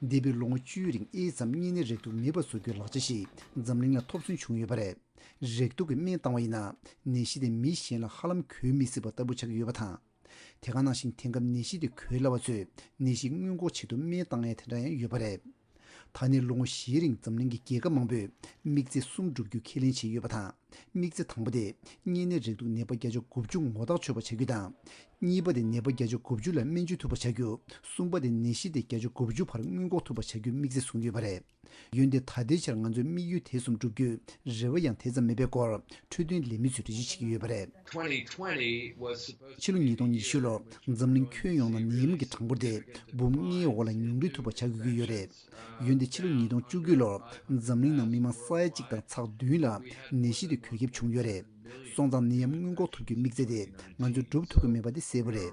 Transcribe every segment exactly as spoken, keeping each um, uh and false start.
འདས་པའི་ལོ་ངོ་བཅུའི་རིང་དབྱེ་ཙམ་གཉན་ནད་རེག་དུག་མེད་པ་བཟོ་རྒྱུའི་ལག་ཆ་ཞིག་འཛམ་གླིང་ལ་ཐོབ་ཐང་བྱུང་ཡོད་པ་རེད། རེག་དུག་གི་སྨན་བཏང་བ་ཡིན་ན། ནད་གཞི་དེ་མི་གཞན་ལ་ཧ་ལམ་འགོས་མི་སྲིད་པ་ལྟ་བུ་ཆགས་ཀྱི་ཡོད་པ་དང་། དེ་ག་ནང་བཞིན་དེང་སྐབས་ནད་གཞི་དེ་འགོས་སླ་བ་ཚོས་ནད་གཞི་སྔོན་འགོག་ཆེད་དུ་སྨན་བཏང་ཡས་དེ་འདྲ་ཡང་ཡོད་པ་རེད། ད་ནས་ལོ་ངོ་བཞིའི་རིང་འཛམ་གླིང་གི་རྒྱལ་ཁབ་མང་པོས་དམིགས་ཚད་གསུམ་བསྒྲུབ་རྒྱུ་ཁས་ལེན་བྱས་ཡོད་པ་དང་། དམིགས་ཚད་དང་པོ་དེ་གཉན་ནད་རེག་དུག་ནད་པ་བརྒྱ་ཆ་དགུ་བཅུ་ངོ་རྟགས་ཆོད་པ་བྱ་རྒྱུ་དང་། གཉིས་པ་དེ་ནད་པ་བརྒྱ་ཆ་དགུ་བཅུ་ལ་སྨན་བཅོས་ཐུབ་པ་བྱ་རྒྱུ། གསུམ་པ་དེ་ནད་གཞི་དེ་བརྒྱ་ཆ་དགུ་བཅུ་བར་སྔོན་འགོག་ཐུབ་པ་བྱ་རྒྱུའི་དམིགས་ཚད་བཟུང་ཡོད་པ་རེད། འོན་ཏེ་ད་ལྟའི་ཆར་ང་ཚོའི་དམིགས་ཡུལ་དེ་གསུམ་བསྒྲུབ་རྒྱུའི་རེ་བ་ཡང་དེ་ཙམ་མེད་པའི་སྐོར་འཕྲོད་བསྟེན་ལས་མི་ཚོས་འགྲེལ་བརྗོད་བྱེད་ཀྱི་ཡོད་པ་རེད། ཕྱི་ལོ་ཉིས་སྟོང་ཉི་ཤུ་ལོར་འཛམ་གླིང་ཁྱོན་ཡོངས་ནང་ནད་ཡམས་ཀྱི་གྲངས་འབོར་དེ་འབུམ་ལྔའི་འོག་ལ་ཉུང་འཕྲི་ཐུབ་པ་བྱ་དགོས་ཀྱི་ཡོད་རེད། འོན་ཏེ་ཕྱི་ལོ་ཉིས་སྟོང་བཅུ་དགུ་ལོར་འཛམ་གླིང་ནང་མི་མང་ས་ཡ་གཅིག་དང་ཚེག་བདུན་ལ་ནད་གཞི་དེ་འགོས་ཁྱབ་བྱུང་ཡོད་རེད། སོང་ཙང་ནད་ཡམས་སྔོན་འགོག་ཐུབ་རྒྱུའི་དམིགས་ཚད་དེ་ང་ཚོས་སྒྲུབ་ཐུབ་ཀྱི་མེད་པ་དེ་གསལ་པོ་རེད།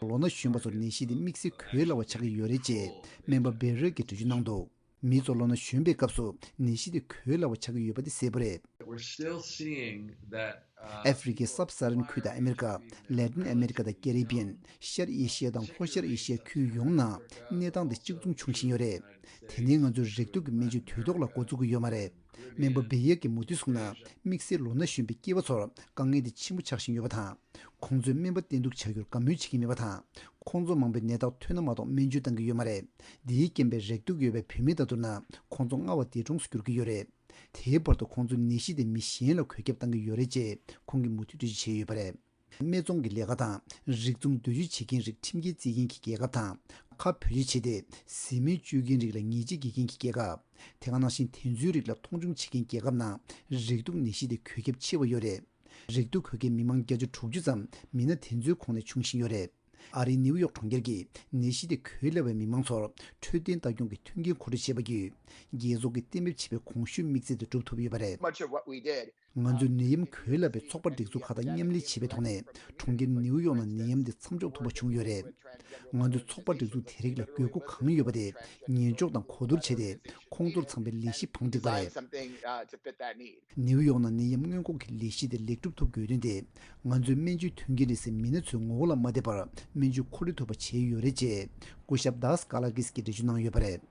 ལོ་ན་གཞོན་པ་ཚོར་ནད་གཞི་དེ་དམིགས་བསལ་འགོས་སླ་བ་ཆགས་ཀྱི་ཡོད་རེད་ཅེས་སྨན་པ་བེ་རེ་གིས་འགྲེལ་བརྗོད་གནང་འདུག་མི་ཚོ་ལོ་ན་གཞོན་པའི་སྐབས་སུ་ནད་གཞི་དེ་འགོས་སླ་བ་ཆགས་ཀྱི་ཡོད་པ་དེ་གསལ་པོ་རེད། We're still seeing that, uh, ཨ་ཧྥེ་རི་ཁའི་སབ་ས་ཧ་རན་ཁུལ་དང་ཨ་མེ་རི་ཀ། ལེ་ཏིན་ཨ་མེ་རི་ཀ་དང་ཀེ་རི་བི་ཡན། ཤར་ཨེ་ཤི་ཡ་དང་ལྷོ་ཤར་ཨེ་ཤི་ཡ་ཁུལ་ཡོངས་ནང་གནས་སྟངས་དེ་གཅིག་མཚུངས་བྱུང་བཞིན་ཡོད་རེད། དེ་ནས་ང་ཚོས་རེག་དུག་གི་སྨན་བཅོས་དུས་ཐོག་ལ་འགོ་འཛུགས་ཀྱི་ཡོད་མ་རེད། སྨན་པ་བེ་ཡེ་གིས་མུ་མཐུད་གསུངས་ན། དམིགས་བསལ་ལོ་ན་གཞོན་པའི་སྐྱེས་པ་ཚོར་དཀའ་ངལ་དེ་ཆེན་པོ་ཆགས་བཞིན་ཡོད་པ་དང་། ཁོང་ཚོས་སྨན་པ་བསྟེན་གཏུག་བྱ་རྒྱུར་དགའ་མོས་བྱེད་ཀྱི་མེད་པ་དང་། ཁོང་ཚོ་མང་པོས་ནད་རྟགས་ཐོན་ན་མ་གཏོགས་སྨན་བཅོས་བཏང་གི་ཡོད་མ་རེད། འདིའི་རྐྱེན་པས་རེག་དུག་ཡོད་པའི་བུད་མེད་དང་བསྡུར་ན། ཁོང་ཚོ་སྔ་བ་འདས་གྲོངས་སུ་འགྱུར་གྱི་ཡོད་རེད། དེའི་བར་དུ་ཁོང་ཚོས་ནད་གཞི་དེ་མི་གཞན་ལ་འགོས་ཁྱབ་བཏང་གི་ཡོད་རེད་ཅེས་ཁོང་གིས་མུ་མཐུད་འགྲེལ་བརྗོད་བྱས་ཡོད་པ་རེད། སྨད་འཚོང་གི་ལས་ཀ་དང་། རིགས་མཚུངས་འདོད་སྤྱོད་བྱེད་མཁན་རིགས་ཁྲིམས་འགལ་བརྩི་མཁན་གྱི་རྒྱལ་ཁབ་དང་། ཁ་བེད་སྤྱོད་བྱས་ཏེ་བཟི་སྨན་སྤྱོད་མཁན་རིགས་ལ་ཉེས་ཆད་འགེལ་མཁན་གྱི་རྒྱལ་ཁབ། དེ་ག་ནང་བཞིན་དེ་ཚོའི་རིགས་ལ་མཐོང་ཆུང་བྱེད་མཁན་རྒྱལ་ཁབ་ནང་རེག་དུག་ནད་གཞི་དེ་འགོས་ཁྱབ་ཆེ་བ་ཡོད་རེད། རེག་དུག་འགོས་མཁན་མི་མང་བརྒྱ་ཆ་དྲུག་ཅུ་ཙམ་མི་སྣ་དེ་ཚོའི་ཁོངས་ནས་བྱུང་བཞིན་ཡོད་རེད། ཨ་རིའི་ནེའུ་ཡོག་གྲོང་ཁྱེར་གྱིས་ནད་གཞི་དེ་འགོས་སླ་བའི་མི་མང་ཚོར་འཕྲོད་བསྟེན་ལྟ་སྐྱོང་གི་མཐུན་རྐྱེན་མཁོ་སྤྲོད་བྱས་པ་བརྒྱུད། རྒྱལ་ཚོགས་ཀྱིས་གཏན་འབེབས་བྱས་པའི་གོང་ཞུས་དམིགས་ཚད་དེ་འགྲུབ་ཐུབ་ཡོད་པ་རེད། Much of what we did ང་ཚོས་ནད་ཡམས་འགོས་སླ་བའི་ཚོགས་པ་སྒྲིག་འཛུགས་ཁག་དང་མཉམ་ལས་བྱས་པའི་ཐོག་ནས། གྲོང་ཁྱེར་ནེའུ་ཡོག་ནང་ནད་ཡམས་འདི་མཚམས་འཇོག་ཐུབ་པ་བྱུང་ཡོད་རེད། ང་ཚོས་ཚོགས་པ་སྒྲིག་འཛུགས་དེ་རིགས་ལ་དགོས་མཁོ་གང་ཡོད་པ་དེ་ཉན་འཇོག་དང་གོ་བསྡུར་བྱས་ཏེ། ཁོང་ཚོར་ཚང་བའི་ལས་གཞི་བང་བསྒྲིགས་པ་རེད། Something, uh, to fit that need. ནེའུ་ཡོག་ནང་ནད་ཡམས་སྔོན་འགོག་གི་ལས་གཞི་དེ་ལེགས་གྲུབ་ཐུབ་དགོས་དོན་དེ། ང་ཚོས་སྨན་བཅོས་མཐུན་རྐྱེན་རེད་ཟེར་མི་སྣ་ཚོའི་ངོ་བོ་ལ་མ་བལྟས་པར་སྨན་བཅོས་མཁོ་སྤྲོད་ཐུབ་པ་བྱས་ཡོད་རེད་ཅེས་སྐུ་ཞབས་དཱས་ཀ་ལ་ཀིས་ཀྱིས་འགྲེལ་བརྗོད་གནང་ཡོད་པ་རེད།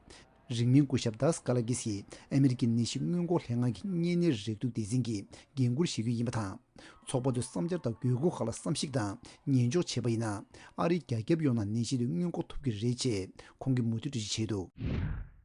རིང་མིན་སྐུ་ཞབས་དཱས་ཀ་ལ་ཀིས་ཀྱིས་ཨ་མེ་རི་ཀའི་ནད་གཞི་སྔོན་འགོག་ལྷན་ཁང་གི་གཉན་ནད་རེག་དུག་སྡེ་ཚན་གྱི་འགན་འཁུར་བཞེས་རྒྱུ་ཡིན་པ་དང་། ཚོགས་པ་ཚོའི་བསམ་འཆར་དང་དགོས་མཁོ་ཁག་ལ་བསམ་གཞིག་དང་ཉན་འཇོག་བྱས་པ་ཡིན་ན། ཨ་རིའི་རྒྱ་ཁྱབ་ཡོངས་ནང་ནད་གཞི་དེ་སྔོན་འགོག་ཐུབ་ཀྱི་རེད་ཅེས་ཁོང་གིས་མུ་མཐུད་འགྲེལ་བརྗོད་བྱས་འདུག